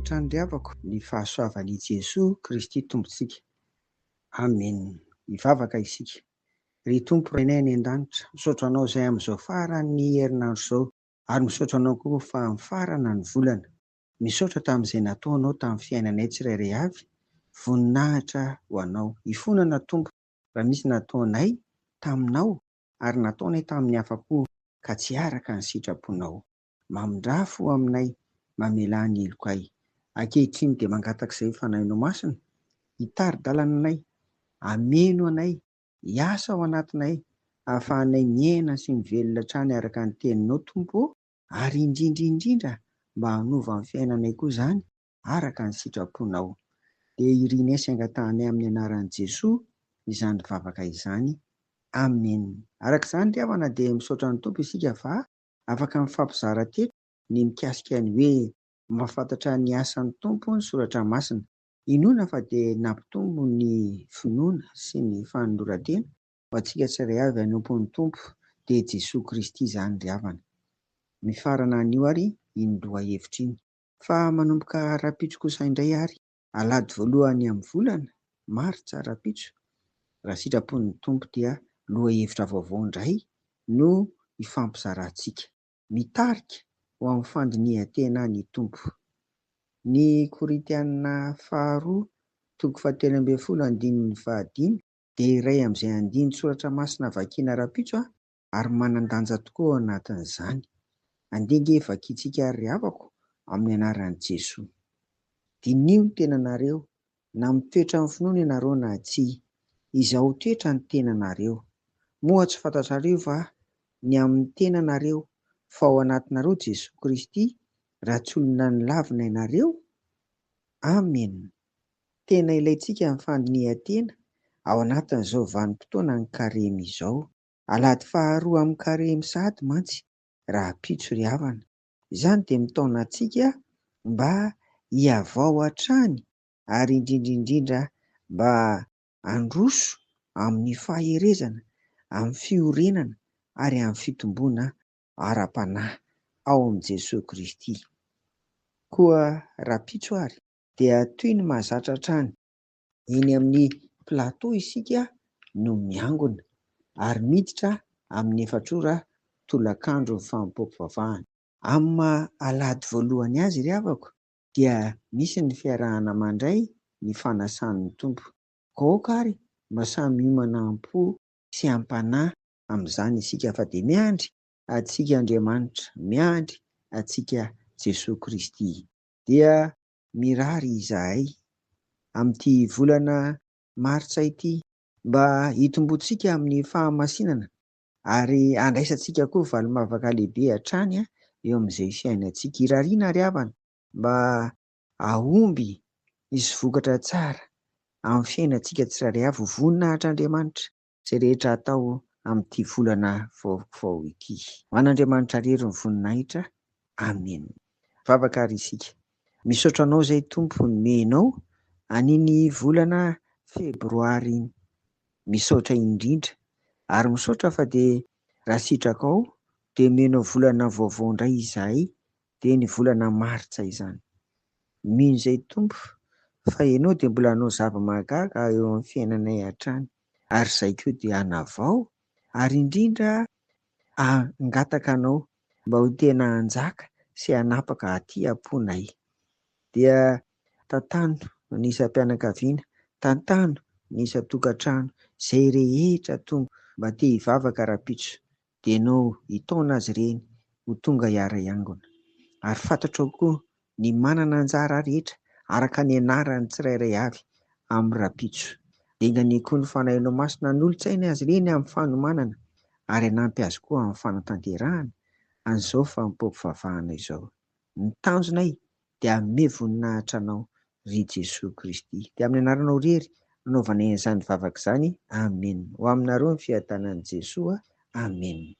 hatrany ry havako ny fahasoavan'i Jesoa Kristy Tompontsika. Amen. Hivavaka isika. Ry Tompo Rainay any an-danitra, misaotra Anao izay amin'izao faran'ny herinandro izao ary misaotra Anao koa fa mifarana ny volana. Misaotra tamin'izay nataonao tamin'ny fiainanay tsirairay avy. Voninahitra ho Anao. Ifonana Tompo raha misy nataonay taminao ary nataonay tamin'ny hafa koa ka tsy araka ny sitraponao. Mamindrà fo aminay, mamelà ny helokay. Ankehitriny dia mangataka izay Fanahinao Masina hitari-dalana anay, hameno anay, hiasa ao anatinay, hahafahanay miaina sy mivelona hatrany araka ny Teninao Tompo ô, ary indrindra indrindra mba hanova ny fiainanay koa izany araka ny sitraponao. Dia irinay sy angatahanay amin'ny anaran'i Jesoa izany vavaka izany. Amen. Araka izany ry havana dia misaotra ny Tompo isika fa afaka mifampizara teto ny mikasika ny hoe mahafantatra ny asan'ny Tompo ny soratra masina. Inoana fa dia nampitombo ny finoana sy ny fanoloran-tena ho antsika tsirairay avy hanompo ny Tompo dia Jesoa Kristy izany ry havana. Mifarana anio ary iny lohahevitra iny. Fa manomboka rahampitso kosa indray ary alahady voalohany amin'ny volana martsa rahampitso, raha sitrapon'ny Tompo dia lohahevitra vaovao indray no hifampizarantsika. Mitarika ho amin'ny fandinihan-tena ny Tompo. Ny Korintiana faharoa toko fahatelo ambin'ny folo andininy fahadimy dia iray amin'izay andinin-tsoratra masina vakiana rahampitso ary manan-danja tokoa ao anatin'izany. Andeha ange vakintsika ary ry havako amin'ny anaran'i Jesoa. Diniho ny tenanareo na mitoetra amin'ny finoana ianareo na tsia. Izao toetra ny tenanareo. Moa tsy fantatrareo va ny amin'ny tenanareo fa ao anatinareo Jesoa Kristy raha tsy olona nolavina ianareo? Amena. Tena ilaintsika ny fandinihan-tena ao anatin'izao vanim-potoanan'ny karemy izao. Alahady faharoa amin'ny karemy sahady mantsy rahampitso ry havana. Izany dia mitaona antsika mba hihavao hatrany ary indrindra indrindra mba handroso amin'ny faherezana, amin'ny fiorenana ary amin'ny fitomboana ara-panahy ao amin'i Jesoa Kristy. Koa rahampitso ary dia toy ny mahazatra hatrany, eny amin'ny plateau isika no miangona ary miditra amin'ny efatra ora tolakandro ny fanompoam-pivavahana. Amin'ny maha alahady voalohany azy ry havako dia misy ny fiarahana mandray ny fanasan'ny Tompo. Ka aoka ary mba samy hiomana am-po sy am-panahy amin'izany isika fa dia miandry antsika Andriamanitra, miandry antsika Jesoa Kristy. Dia mirary izahay amin'ity volana martsa ity mba hitomboantsika amin'ny fahamasinana ary handraisantsika koa valim-bavaka lehibe hatrany eo amin'izay fiainantsika. Irariana ry havana mba hahomby hisy vokatra tsara amin'ny fiainantsika tsirairay avy ho voninahitr'Andriamanitra izay rehetra atao amin'ity volana vaovao ity. Ho an'Andriamanitra irery ny voninahitra. Amena. Vavaka ary isika. Misaotra anao izay Tompo nomenao an'iny volana febroary iny. Misaotra indrindra ary misaotra fa dia raha sitrakao dia omenao volana vaovao indray izahay dia ny volana martsa izany. Mino izay Tompo fa ianao dia mbola hanao zava-mahagaga eo amin'ny fiainanay hatrany ary izay koa dia hanavao ary indrindra hangataka anao mba ho tena hanjaka sy hanapaka aty am-ponay. Dia tantano ny isam-pianakaviana, tantano ny isan-tokantrano, izay rehetra Tompo mba te hivavaka rahampitso dia ianao hitaona azy ireny ho tonga hiara-hiangona. Ary fantatrao koa ny manana anjara rehetra araka ny anarany tsirairay avy amin'ny rahampitso. Enga anie koa ny Fanahinao Masina hanolotsaina azy ireny amin'ny fanomanana ary hanampy azy koa amin'ny fanatanterahana an'izao fanompoam-pivavahana izao. Ny tanjonay dia hanome voninahitra Anao, ry Jesoa Kristy. Dia amin'ny anaranao irery anaovanay an'izany vavaka izany. Amena. Ho aminareo ny fiadanan'i Jesoa. Amena.